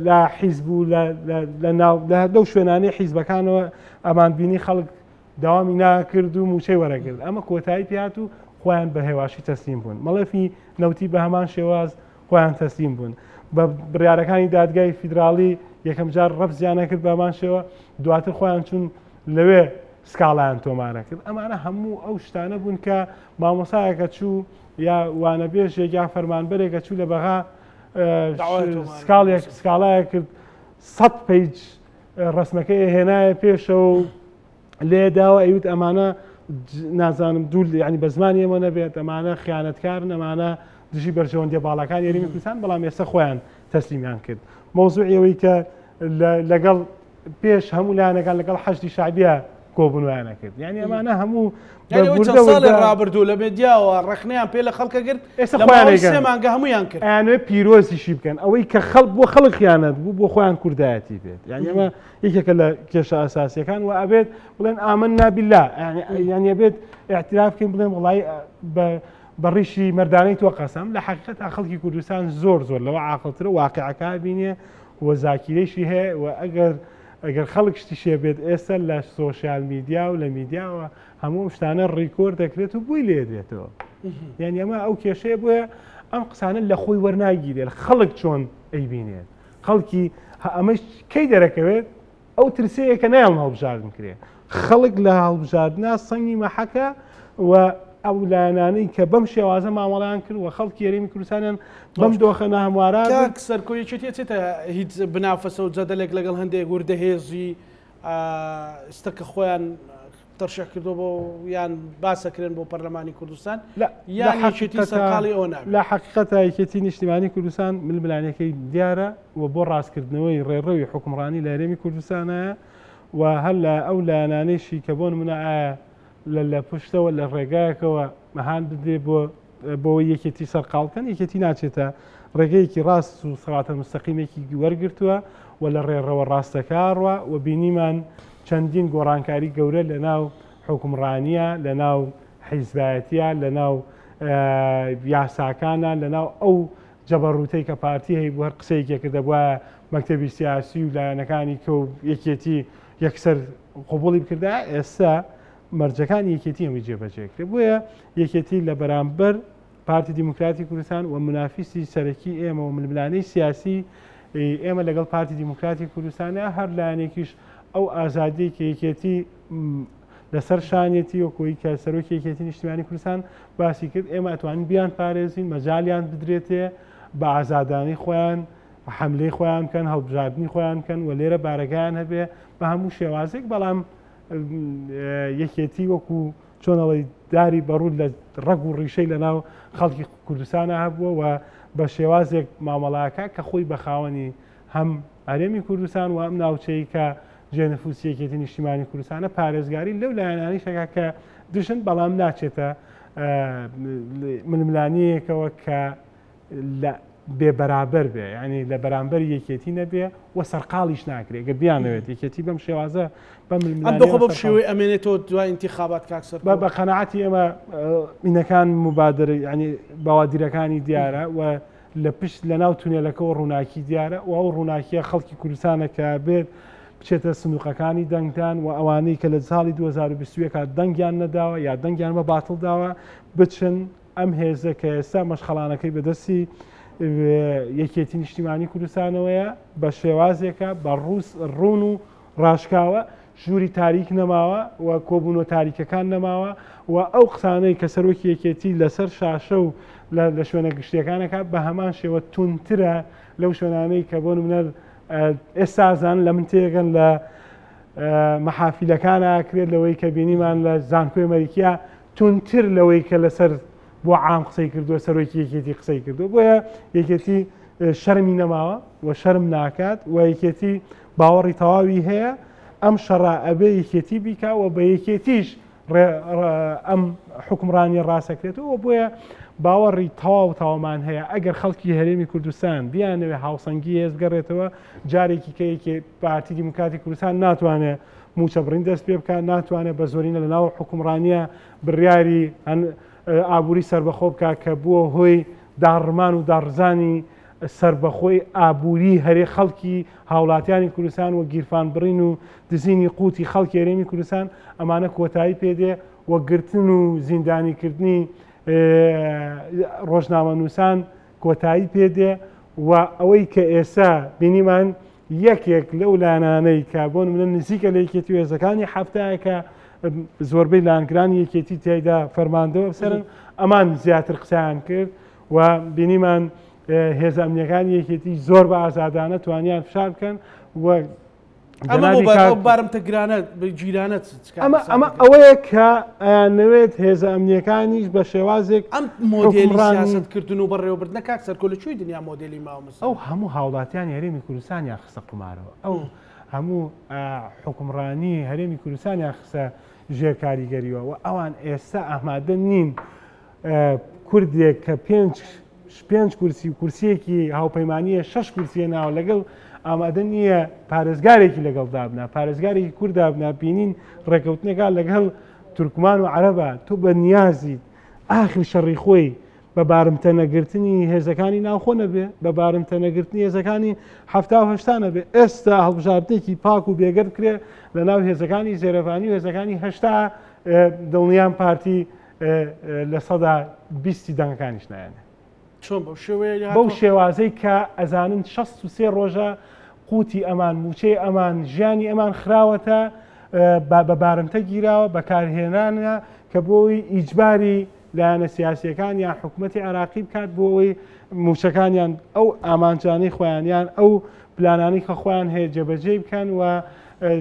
[SPEAKER 2] لە حیزب و لە ناو لەو شوێنانەی حیزبەکانەوە ئەمان بینی خەڵک داوامی ناکرد و موچەی وەرەگرت ئەمە کۆتایی پێهات و خۆیان بە هێواشی تەسلیم بوون مەڵەفی نەوتی بە هەمان شێواز خۆیان تەسلیم بوون بە بڕیارەکانی دادگای فیدراڵی یەکەم جار ڕەفزیانە کرد بە هەمان شێوە دواتر خۆیان چوون لەوێ سکاڵایان تۆمارە کرد ئەمانە هەموو ئەو شتانە بوون کە مامۆسایەکە چوو یا وانەبێژێک یا فەرمانبەرێکە چوو لە بەغا سکاڵێک سکاڵایە کرد سە page ڕسمەکەی هێنایە پێشەوە و لێ داوە ئەیوت ئەمانە نازانم دوور ینی بە زمانی ئێمە نەبێت ئەمانە خیانەتکارن ئەمانە دژی بەرژەوەندیە باڵاکان یاریمی کوردستان بەڵام ئێستا خۆیان تەسلیمیان کرد مۆزوعی ئەوەی کە لەگەڵ پێش هەموو لایەنەکان لەگەڵ حەشدی شعبیە کۆبوونەوەیان کرد یعنی ئەمانە هەموو
[SPEAKER 1] ساڵی ڕابردوو لە مێدیاوە ڕەخنەیان پێ لە خەڵکە گرت
[SPEAKER 2] ئێستا خۆیان
[SPEAKER 1] سێ مانگە هەمویان کرد
[SPEAKER 2] ئەیانەوێ پیرۆزیشی بکەن ئەوەی کە خەڵک بۆ خەڵک خیانەت بوو بۆ خۆیان کوردایەتی بێت یعنی ئەمە یەکێکە لە کێشە ئەساسیەکان و ئەبێت بڵێن آمنا بالله یعنی ئەبێت اعتراف بکەین بڵێن وڵی بە بە ڕیشی مەردانەی تۆ قەسەم لە حقیقەت خەڵکی کوردستان زۆر زۆر لەوە عاقڵترە واقعەکە بینێ و زاکیرەیشی هەیە و ئەگەر ئەگەر خەڵک شتیشێ بێت ئێستا لە social media و لە میدیاوە هەموو ئەم شتانە record دەکرێت و بۆی لێدرێتەوە یعنی ئەمە ئەو کێشەیە بۆیە ئەم قسانە لە خۆی وەرناگیرێت خەڵک چۆن ئەیبینێت خەڵکی ئەمەش کەی دەرەکەوێت ئەو ترسەیە کە نایەڵن هەڵبژاردن کرێ خەڵک لە هەڵبژاردنا سەنگی مەحەکە و ئەو لایەنانەی کە بەم شێوازە مامەڵیان کرد و خەڵکی هەرێمی کوردستانیان بەم دۆخە ناهەموارە
[SPEAKER 1] کاک سەرکۆ یەکێتی ئەچێتە هیچ بنافەسە و جەدەلێک لەگەڵ هەندێک وردە هێزی ئێستا کە خۆیان تەرشح کردو بۆ یان باسەکرێن بۆ پەرلەمانی کوردستان یان یەکێتی سەرقاڵی ئەوە نابێت؟
[SPEAKER 2] لە حەقیقەتا یەکێتی نیشتیمانی کوردستان ململانێکەی دیارە و بۆ ڕاستکردنەوەی ڕێڕەوی حوکمڕانی لە هەرێمی کوردستانایە و هەر لە ئەو لایەنانەیشی کە بۆ نمونە ئایا لە لە پشتەوە لە ڕێگایەکەوە هان بدرێ بۆ بۆی یەکێتی سەرقاڵ بکەن یەکێتی ناچێتە ڕێگەیەکی ڕاست و سڕاتە مستەقیمێکی وەرگرتووە و لە ڕێڕەوە ڕاستەکە ڕوا و بینیمان چەندین گۆڕانکاری گەورە لە ناو حوکمڕانیە لە ناو حیزبایەتیە لە ناو یاساکانە لە ناو ئەو جەبەڕوتەی کە پارتی هەیبوو هەر قسەیەکی کرد دەبوایە مەکتەبی سیاسی و لایەنەکانی کە و یەکێتی یەکسەر قبوڵی بکردا ئێستا مەرجەکانی یەکێتی هەمووی جێبەجێ کرێ بۆیە یەکێتی لە بەرامبەر پارتی دیموکراتی کوردستان و منافیسی سەرەکی ئێمە و ململانێی سیاسی ئێمە لەگەڵ پارتی دیموکراتی کوردستانە هەر لایەنێکیش ئەو ئازادیەی کە یەکێتی لەسەر شانێتی وەکۆی کە سەرۆکی یەکێتی نیشتیمانی کوردستان باسی کرد ئێمە ئەتوانین بیان پارێزین مەجالیان بدرێتێ بە ئازادانی خۆیان حملەی خۆیان بکەن هەڵبژاردننی خۆیان بکەن و لێرە بارەگایان هەبێ بە هەموو شێوازێک بەڵام یەکێتی وەکو چۆن ئەڵێی داری بەڕوو لە ڕەگ و ڕیشەی لە ناو خەڵکی کوردستانە هەبووە و بە شێوازێک مامەڵاکە کە خۆی بە خاوەنی هەم هەرێمی کوردستان و ئەم ناوچەی کە جێنفوسی یەکێتی نیشتیمانی کوردستانە پارێزگاری لەو لایەنانەی شەکا کە دژن بەڵام ناچێتە ململانیەکەوە کە لە بێ بەرابەر بێ یعنی لە بەرامبەر یەکێتی نەبێ و سەرقاڵیش ناکرێ گەر بیانەوێت یەکێتی بەم شێوازە بەم
[SPEAKER 1] ئەم دۆخە بەم شێوەی ئەمێنێتەوە دوای ئینتیخابات کاک سەر
[SPEAKER 2] بە بە قەناعەتی ئێمە مینەکان مبادرە یعنی بەوادیرەکانی دیارە و لە پشت لە ناو تونێلەکەەوە ڕووناکی دیارە و ئەو ڕووناکیە خەڵکی کوردستانە کە بێت بچێتە سندوقەکانی دەنگدان و ئەوانەی کە لە ساڵی 2021 دەنگیان نەداوە یا دەنگیان بە باتڵ داوە بچن ئەم هێزە کە ئێستا مەشخەڵانەکەی بەدەستی یەکێتی نیشتیمانی کوردستانەوەیە بە شێوازێکە بە ڕووس ڕوون و ڕاشکاوە ژووری تاریک نەماوە و کۆبوونەوە تاریکەکان نەماوە و ئەو قسانەی کە سەرۆکی یەکێتی لەسەر شاشە و لە شوێنە گشتیەکانەکە بە هەمان شێوە تونترە لەو شوێنانەی کە بۆ نمونە ئێستا زان لە من تێگەن لە مەحافیلەکان ئاکرێت لەوەی کە بینیمان لە زانکۆی ئەمریکا توندتر لەوەی کە لەسەر بۆ عام قسەی کردووە سەرۆکی یەکێتی قسەی کردووە بۆیە یەکێتی شەرمی نەماوە و شەرم ناکات و یەکێتی باوەڕی تەواوی هەیە ئەم شەڕە ئەبێ یەکێتی بیکا و بە یەکێتیش ئەم حکومڕانی ڕاستەکرێتەوە بۆیە باوەڕی تەواو تەوامان هەیە ئەگەر خەڵکی هەرێمی کوردستان بیانەوێ هاوسەنگی هێز بگەڕێتەوە جارێکی کە یەکێ پارتی دیموکراتی کوردستان ناتوانێت مووچە بڕین دەست پێ بکات، ناتوانێت بە زۆرینە لە ناو حوکمڕانییە بڕیاری ئابووری سەربەخۆ بکات کە بووە هۆی داڕمان و داڕزانی سەربەخۆی ئابووری هەرێ خەڵکی هاوڵاتیانی کوردستان و گیرفان بڕین و دزینی قوتی خەڵکی هەرێمی کوردستان ئەمانە کۆتایی پێدێ و گرتن و زیندانیکردنی ڕۆژنامەنووسان کۆتایی پێدێ و ئەوەی کە ئێستا بینیمان یەکێک لەو لایەنانەی کە بۆ نمونە نزیکە لە یەکێتی و هێزەکانی حەفتایە کە زۆربەی لایەنگرانی یەکێتی تیایدا فەرماندەوە سەرن ئەمان زیاتر قسەیان کرد و بینیمان هێزە ئەمنیەکانی یەکێتی زۆر بە ئازادانە توانیان فشار بکەن و
[SPEAKER 1] بارمتە گرانە گیرانە
[SPEAKER 2] ئەمە ئەمە ئەوەیە کە ئەیانەوێت هێزە ئەمنیەکانیش بە شێوازێک
[SPEAKER 1] ئەم مۆدێلی سیاسەتکردن و بەڕێوەبردنە کاک سەرکۆ لە کوێی دنیا مۆدێلی ماوە مەسەلەن؟
[SPEAKER 2] ئەو هەموو هاوڵاتیانی هەرێمی کوردستانیان خستە قومارەوە ئەو هەموو حوکمڕانی هەرێمی کوردستانیان خستە ژێر کاریگەریەوە و ئەوان ئێستا ئامادە نین کوردێک کە پێنج پێنج کورسی و کورسیەکی هاوپەیمانیە شەش کورسیە ناوە لەگەڵ ئامادە نییە پارێزگارێکی لەگەڵ دابنا پارێزگارێکی کورد دابنا بینین ڕێکەوتنێکا لەگەڵ تورکمان و عەرەبە تۆ بە نیازیت ئاخر شەڕی خۆی بە بارمتە نەگرتنی هێزەکانی ناوخۆ نەبێ بە بارمتە نەگرتنی هێزەکانی 70 نەبێ ئێستا هەڵبژاردنێکی پاک و بێگەرد کرێ لە ناو هێزەکانی زێرەڤانی و هێزەکانی 80 دڵنیام پارتی 20% دەنگەکانیش نایەنێ.
[SPEAKER 1] چۆن بەو شێوەیە
[SPEAKER 2] بەو شێوازەی کە ئەزانن 63 ڕۆژە قوتی ئەمان موچەی ئەمان ژیانی ئەمان خراوەتە بە بارمتە گیراوە بەکارهێنانە کە بۆی ئیجباری لایەنە سیاسیەکان یان حکوومەتی عراقی بکات بۆ ئەوەی موچەکانیان ئەو ئامانجانەی خۆیانیان ئەو پلانانی کە خۆیان هەیە جێبەجێ بکەن و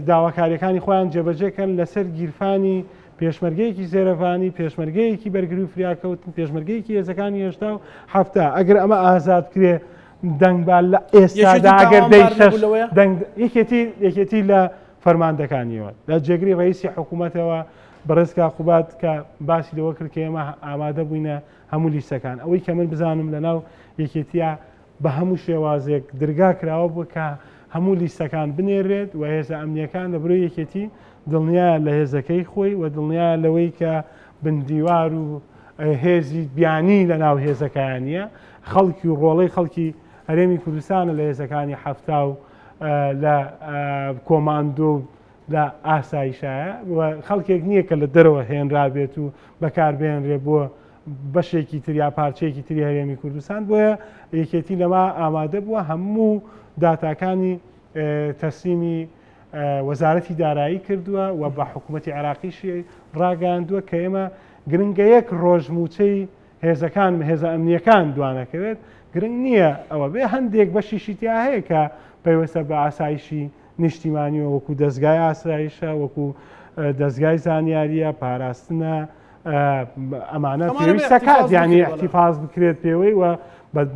[SPEAKER 2] داواکاریەکانی خۆیان جێبەجێکەن لەسەر گیرفانی پێشمەرگەیەکی زێرەڤانی، پێشمەرگەیەکی بەرگری و فریاکەوتن، پێشمەرگەیەکی هێزەکانی 87، ئەگەر ئەمە ئازاد کرێ دەنگ با لە ئێستادا ئەگەر دەی شەش دەنگ یەکێتی یەکێتی لە فەرماندەکانیەوە لە جێگری ڕئیسی حکوومەتەوە بەڕێز کاک قوباد کە باسی لەوە کرد کە ئێمە ئامادە بووینە هەموو لیستەکان ئەوەی کە من بزانم لەناو یەکێتیە بە هەموو شێوازێک درگا کراوە بوو کە هەموو لیستەکان بنێرێت و هێزە ئەمنیەکان لە برۆی یەکێتی دڵنیایە لە هێزەکەی خۆی و دڵنیایە لەوەی کە بندیوار و هێزی بیانی لە ناو هێزەکەیان نییە خەڵکی و ڕۆڵەی خەڵکی هەرێمی کوردستانە لە هێزەکانی حەفتا و لە کۆماندۆ و لە ئاسایشایە و خەڵکێک نییە کە لە دەرەوە هێنرابێت و بەکاربێنرێ بۆ بەشێکی تر یا پارچەیەکی تری هەرێمی کوردستان. بۆیە یەکێتی لەما ئامادە بووە هەموو داتاکانی تەسلیمی وەزارەتی دارایی کردووە و بە حکوومەتی عێراقیشی ڕاگەیاندووە کە ئێمە گرنگە یەک ڕۆژ مووچەی هێزەکان هێزە ئەمنیەکان دوانەکەوێت، گرنگ نییە ئەوە بێ. هەندێک بەشیشی تیا هەیە کە پەیوەستە بە ئاسایشی نیشتیمانیەوە، وەکو دەستگای ئاسایشە، وەکو دەستگای زانیاریە، پاراستنە، ئەمانە پێویستە کات یانی احتیفاز بکرێت پێوەی و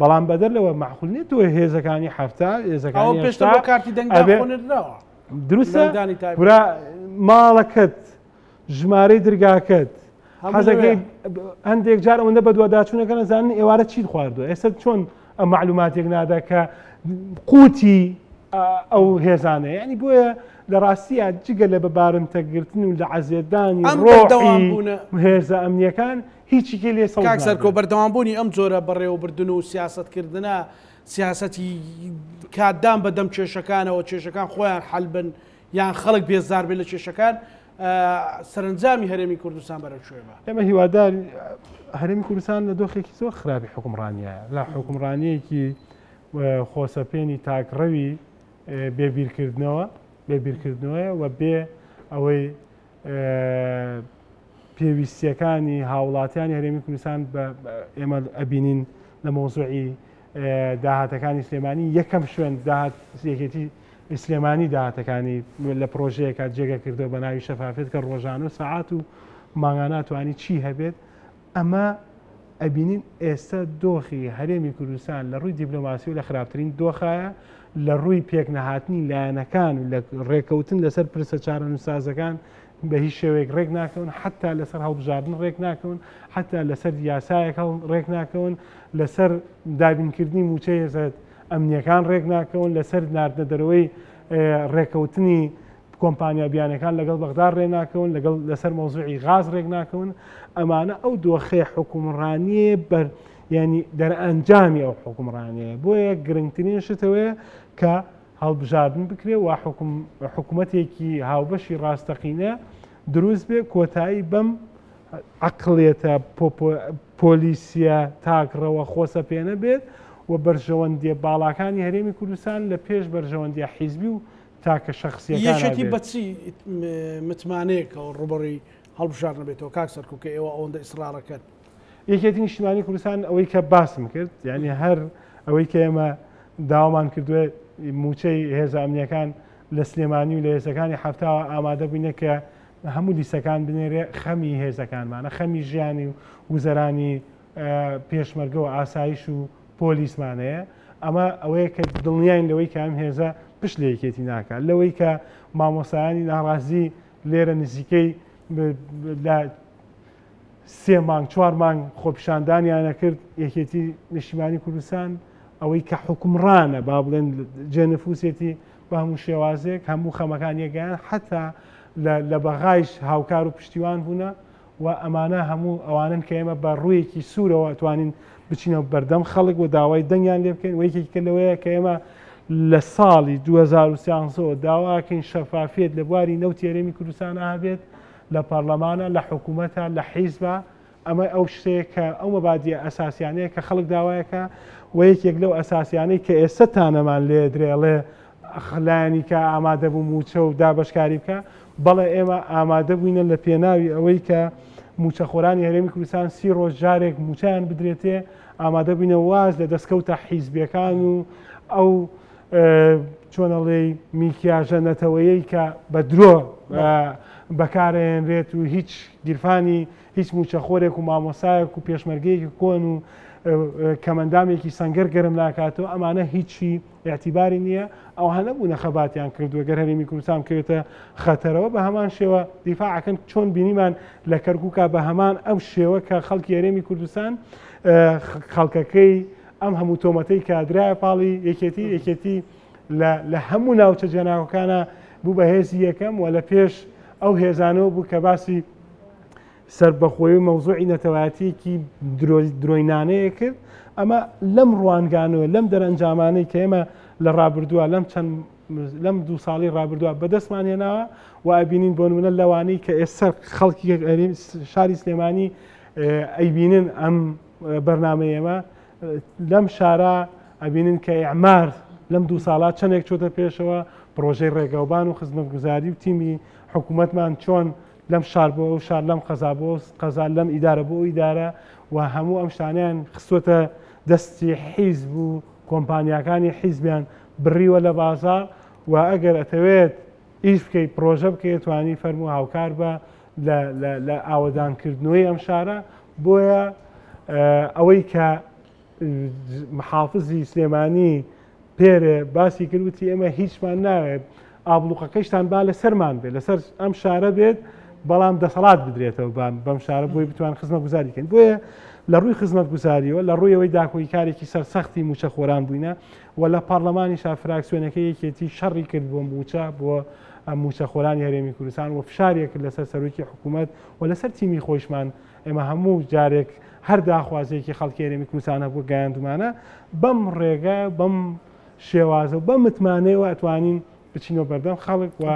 [SPEAKER 2] بەڵام بەدەر لەوە معقول نییە تۆ هێزەکانی 70 هێزەکانی
[SPEAKER 1] پێشتر کارتی دەنگدانراوە.
[SPEAKER 2] دروستە برا، ماڵەکەت، ژمارەی درگاکەت، حەزەکەی هەندێک جار ئەوەندە بەدواداچوونەکە نەزانن ئێوارە چیت خواردووە. ئێستا چۆن ئەم معلوماتێک نادا کە قوتی ئەو هێزانە؟ ینی بۆیە لە ڕاستیە جگە لە بە بارمتەگرتن و لە عەزێتدانی ڕۆحی هێزە ئەمنیەکان هیچی کێ لێ سەوز.
[SPEAKER 1] کاک سەرکۆ، بەردەوامبوونی ئەم جۆرە بەڕێوەبردن و سیاسەتکردنە، سیاسەتی کاتدان بە دەم کێشەکانەوە، کێشەکان خۆیان حەل بن یان خەڵک بێزار بێت لە کێشەکان، سەرنجامی هەرێمی کوردستان بەرەو کوێ بە؟
[SPEAKER 2] ئێمە هیوادار هەرێمی کوردستان لە دۆخێکی زۆر خراپی حکومڕانیە، لە حکومڕانیەکی خۆسەپێنی تاکڕەوی بێبیرکردنەوە، بێبیرکردنەوەیە و بێ ئەوەی پێویستیەکانی هاوڵاتیانی هەرێمی کوردستان ئێمە ئەبینین. لە مۆزوعی داهاتەکانی سلێمانی، یەکەم شوێن داهات یەکێتی سلێمانی داهاتەکانی لە پرۆژەیەکە جێگە کردەوە بە ناوی شەفافێت کە ڕۆژانە و سەعات و مانگانە توانی چی هەبێت. ئەمە ئەبینین ئێستا دۆخی هەرێمی کوردستان لە ڕووی دیپلۆماسی و لە خراپترین دۆخایە، لە ڕووی پێکنەهاتنی لایەنەکان و لە ڕێکەوتن لەسەر پرسە چارەنووسسازەکان بە هیچ شێوەیەک ڕێک ناکەون، حتا لەسەر هەڵبژاردن ڕێک ناکەون، حتا لەسەر یاسایەک هەڵ ڕێک ناکەون، لەسەر دابینکردنی مووچەی هێزە ئەمنیەکان ڕێک ناکەون، لەسەر ناردنە دەرەوەی ڕێکەوتنی کۆمپانیا بیانەکان لەگەڵ بەغدا ڕێ ناکەون، لەگەڵ لەسەر مەوزوعی غاز ڕێک ناکەون. ئەمانە ئەو دۆخەی حکومڕانیە بەر ینی دەرئەنجامی ئەو حکومڕانیە. بۆیە گرنگترین شتەوەیە کە هەڵبژاردن بکرێ و حکوومەتێکی هاوبەشی ڕاستەقینە دروست بێ، کۆتایی بەم عقلێتە پۆلیسیە تاکڕەوە خۆسەپێنە بێت و بەرژەوەندیە باڵاکانی هەرێمی کوردستان لە پێش بەرژەوەندیە حیزبی و تاکە شخصیەکان.
[SPEAKER 1] یەکێتی بە چی متمانەیەکەوە ڕوبەڕی هەڵبژاردنە بێتەوە کاک سەرکۆ کە ئێوە ئەوەندە ئیسرارەکەن؟
[SPEAKER 2] یەکێتی نیشتیمانی کوردستان ئەوەی کە باسم کرد، یعنی هەر ئەوەی کە ئێمە داوامان کردووە موچەی هێزە ئەمنیەکان لە سلێمانی و لە هێزەکانی 70ەوە ئامادە بووینە کە هەموو لیستەکان بنێرێ. خەمی هێزەکانمانە، خەمی ژیانی و گوزەرانی پێشمەرگە و ئاسایش و پۆلیسمان هەیە. ئەمە ئەوەیە کە دڵنیاین لەوەی کە ئەم هێزە پشت لە یەکێتی ناکات، لەوەی کە مامۆسایانی ناڕازی لێرە نزیکەی لە سێ مانگ چوار مانگ خۆپیشاندانیانە کرد. یەکێتی نیشتیمانی کوردستان ئەوەی کە حکومڕانە، با بڵێن جێنفوسێتی بە هەموو شێوازێک، هەموو خەمەکان یەکگیان، حتا لە بەغایش هاوکار و پشتیوان بوونە و ئەمانە هەموو ئەوانن کە ئێمە بە ڕوویەکی سوورەوە توانین بچینە بەردەم خەڵک و داوای دەنگیان لێ بکەین. و یەکێکی لەوەیە کە ئێمە لە ساڵی 2013 داواکەین شەفافیت لە بواری نەوتی هەرێمی کوردستان هەبێت، لە پەرلەمانە، لە حکوومەتە، لە حیزبە. ئەمە ئەو شتەیە کە ئەو مەبادیە ئەساسیانەیە کە خەڵک داوایەکە و یەکێک لەو ئەساسیانەی کە ئێستا تانەمان لێ درێڵێ لایەنی کە ئامادە بوو موچە و دابەشکاری بکە. بەڵێ، ئێمە ئامادە بووینە لە پێناوی ئەوەی کە موچەخۆرانی هەرێمی کوردستان 30 ڕۆژ جارێک موچەیان بدرێتێ، ئامادە بووینە واز لە دەستکەوتە حیزبیەکان و ئەو چۆنەڵێی میکیاژە نەتەوەیەی کە بە درۆ بەکارێنرێت و هیچ گیرفانی هیچ موچەخۆرێک و مامۆسایەک و پێشمەرگەیەکی کۆن و کەمەندامێکی سەنگەر گەرم ناکاتەوە. ئەمانە هیچی اعتیباری نییە. ئەوها نەبوونە خەباتیان کردووە گەر هەرێمی کوردستان بکەوێتە خەتەرەوە بە هەمان شێوە دیفاعەکەن، چۆن بینیمان لە کەرکووکا بە هەمان ئەو شێوە کە خەڵکی هەرێمی کوردستان خەڵکەکەی ئەم هەموو تۆمەتەی کە درایە پاڵی یەکێتی، یەکێتی لە هەموو ناوچە جێناوەکانە بوو بە هێزی یەکەم و لە پێش ئەو هێزانەوە بوو کە باسی سربەخۆی و مەوزوعی نەتەوایەتیەکی درۆینانەیە کرد. ئەمە لەم ڕوانگانەوە، لەم دەرەنجامانەی کە ئێمە لە ڕابردووە لەم چەند لەم دوو ساڵی ڕابردووە بەدەستمان هێناوە و ئەبینین بۆ نمونە لەوانەی کە ئێستا خەڵکی شاری سلێمانی ئەیبینن ئەم بەرنامەی ئێمە لەم شارە ئەبینن کە ئیعمار لەم دوو ساڵا چەندێک چۆتە پێشەوە پرۆژەی ڕێگەوبان و خزمەتگوزاری و تیمی حکوومەتمان چۆن لەم شار بۆ ئەو شار لەم قەزا بۆ قەزا لەم ئیدارە بۆ ئەو ئیدارە و هەموو ئەم شتانیان خستووەتە دەستی حیزب و کۆمپانیاکانی حیزبیان بڕیوە لە بازاڕ و ئەگەر ئەتەوێت ئیش بکەیت پرۆژە بکەیت توانی فەرموو هاوکار بە لە ئاوەدانکردنەوەی ئەم شارە بۆیە ئەوەی کە محافزی سلێمانی پێرێ باسی کرد وتی ئێمە هیچمان ناوێت ئابلوقەکەیشتان با لەسەرمان بێت لەسەر ئەم شارە بێت بەڵام دەسەڵات بدرێتەوە بەم شارە بۆی بتوان خزمەت گوزاری کەین بۆیە لە ڕووی خزمەت گوزاریەوە لە ڕوویەوەی داکۆکیکارێکی سەرسەختی موچە خۆران بووینە و لە پەرلەمانی شا فراکسیۆنەکە یەکێتی شەڕی کرد بۆ موچە بۆ موچەخۆرانی هەرێمی کوردستان و فشارێک کرد لەسەر سەرۆکی حکوومەت و لەسەر تیمی خۆیشمان ئێمە هەموو جارێک هەر داخوازیەکی خەڵکی هەرێمی کوردستان هەبوو گەیاندومانە بەم ڕێگە بەم شێوازە و بەم متمانەیەوە ئەتوانین بچینەوە بەردەم خەڵک و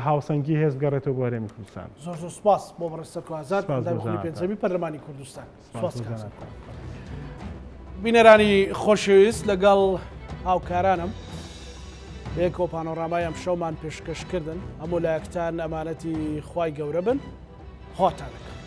[SPEAKER 2] هاوسەنگی هێز بگەڕێتەوە بۆ هەرێمی کوردستان.
[SPEAKER 1] زۆر زۆر سپاس بۆ بەڕێز سەرکۆ ئازاد ئەندامی خولی پێنجەمی پەرلەمانی کوردستان. سپاس بینەرانی خۆشەویست لەگەڵ هاوکارانم بەیەکەوە پانۆرامای ئەم شەومان پێشکەشکردن هەموو لایەکتان ئەمانەتی خوای گەورە بن خواتان لەگەڵ.